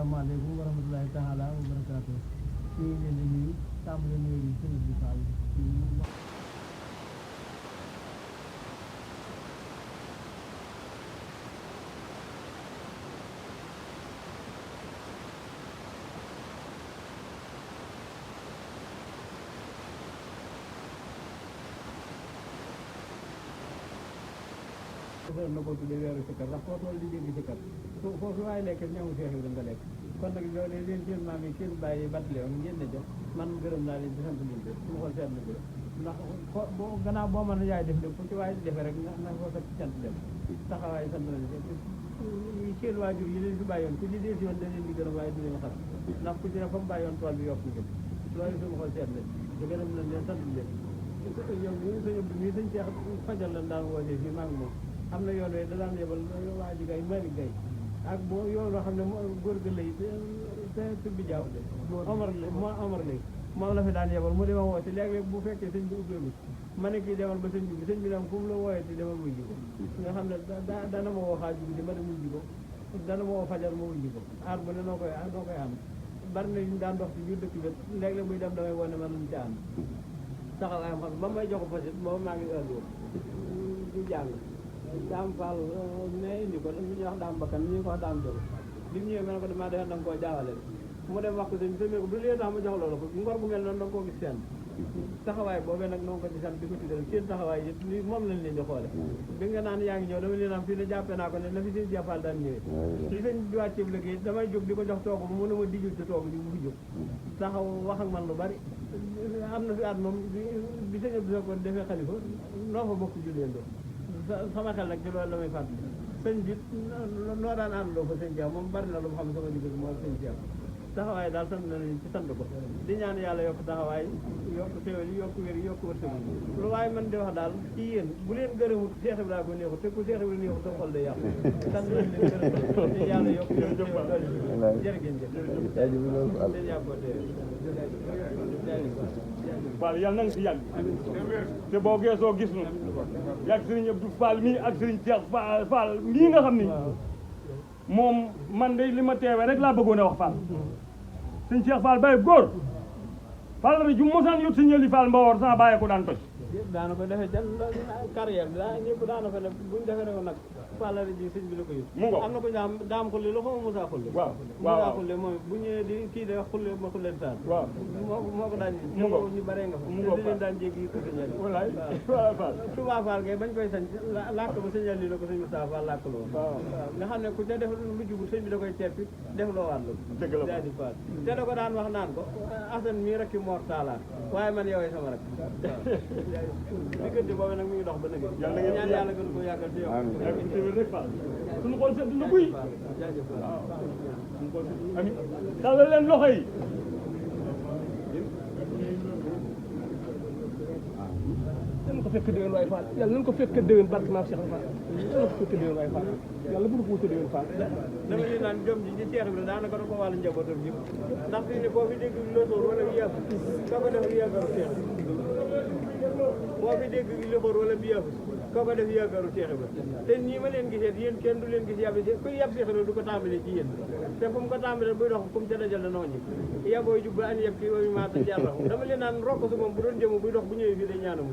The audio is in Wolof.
asalaamaaleykum wa rahmatulahi taala wa barakaatu ñu ngi leen di nuyu tàmbali nuyu bi sëñ bi Fall na ko tuddee weeru sikkar ndax foo toll di dégg sikkar foofu waaye lekk ñamu Seex Ibra nga lekk kon nag loolu leen seen maam yi seen bàyyi battale woon ngeen ne jox man gërëm naa leen di sant leen de suñu xool seet na ko ndax boo gannaaw boo mën a yaay def lépp fu ci waaye di defee rek na ko kat ci sant dem taxawaay sant nañ seen waajur yi leen fi bàyyoon ku di dee si woon da leen di gërëm waaye du leen xam ndax ku ci ne fa mu bàyyoon tool bi yokk ko loolu suñu xool seet nañ di gërëm nañ leen sant leen yow mii sëñ Abdou mii sëñ Seex fajal lan daan wootee fii maa ngi moom am na yoon wooyu da daan yebal waa ji gay mari gay ak boo yoon loo xam ne góor ga lay te tubbi jaaw Omar lay moom la fi daan yebal mu dema woote léeg-léeg bu fekkee sëñ bi ubbeegu ma ne kii demal ba sëñ bi dem fu mu la wooyee ti demal wuy ji ko nga xam ne dana ma woo xaaj guddi ma dem wuy ji ko dana ma woo fajar ma wuy ji ko aar bu ne noo koy am bari na ñu daan dox ci biir dëkk bi léeg-léeg muy dem damay wone ma nuñ ci ànd taxawaayam xam ba may jox ko fasit booba maa ngi ëlloo di jàng daam Fall ne indi ko ñu wax daam bakkan ñu ko wax daam jolo bi mu ñëwee ma ne ko damaa defe da nga koo jaawale mu dem wax ko sëñ bi ko du lee tax ma jox loolu ko ngor gu mel noonu da nga koo gis seen taxawaay boobee nag noonu ko di sant di ko tuddal seen taxawaay yi li moom lañ leen di xoole bi nga naan yaa ngi ñëw dama leen am fii ne jàppee naa ko ne na fi seen Fall daan ñëwee li sëñ bi wàcceeb liggéey damay jóg di ko jox toogu mu ne ma dijul ci toogu di mu jóg taxaw wax ak man lu bari am na fi at moom bi sëñ Abdou ko defee xalifa noo fa bokk julleen do sama xel nag ci loolu la may fàttali sëñ bi noo daan àndandoo fa sëñ Cheikh moom bari na lu mu xam sama digg moo sëñ Cheikh taxawaay daal sant na leen ci sant ko di ñaan yàlla yokk taxawaay yokk teewal yi yokk wér yi yokk wërsëg lu waaye man di wax daal ci yéen bu leen gërëmut Cheikh Ibrahima ko neexut te ku Cheikh Ibrahima neexut sa xol day yàqu sant nañ leen gërëm te yàlla yokk jërë ngeen jëf Fall yàlla na nga si yàgg te boo geesoo gis nu yàgg Serigne Abdou Fall mii ak Serigne Cheikh Fall mii nga xam ni moom man de li ma teewee rek laa bëggoon a wax Fall Serigne Cheikh Fall bàyyi góor Fall la ju mosaan yot si ñëli Fall Mbawor sama bàyyi ko daan toj daana ko defee carrière bi daa ñëpp daana ko def buñ defee rek nag Fall la ji sëñ bi la ko yëg mu ngo am na ko daam xulle la xaw ma Moussa xulle Moussa xulle moom bu ñëwee di kii de wax xulle ma xulleen saan waaw moo ko daan mu ngo ñu bare nga fa mu ngo di leen daan jéggi ko sëñal wallaay waaw Fall Touba Fall ngay bañ koy sañ làkk ba sëñal li la ko sëñ Moussa Fall làkk loo nga xam ne ku ca def lu jubul sëñ bi da koy teppi def loo waat la daa di Fall te da ko daan wax naan ko Assane mii rekki Mor Talla waaye man yowee sama rek diggante boobu nag mi ngi dox ba nëgë ñaan yàlla gën ko yàggal te yokk rek Fall suñu xool sedd na guy jaajëf waaw suñu xool sedd ami tàllal leen loxo yi yàlla ko fekk déwén waay Fall yàlla nañu ko fekk déwén barke maam Cheikh Fall yàlla ko fekk déwén waay Fall yàlla bu ko déwén Fall dama leen naan jom ji ci Cheikh bi daanaka da ko wàllu njabootam yëpp ndax fii ne boo fi dégg losoor wala bi yàgg ka ko def yàggaru Cheikh boo fi dégg losoor wala bi yàgg koo ko def yàggaru Cheikh bi te nii ma leen gisee yéen kenn du leen gis yàbbi kuy yàb Cheikh du ko tàmbalee ci yéen te fu mu ko tàmbalee buy dox fu mu ca dajal la nooñi yabooy jub ba an yeb ki yooyu maa ta jàlla dama leen naan rokk su moom bu doon jëmu buy dox bu ñëwee fii day ñaanamu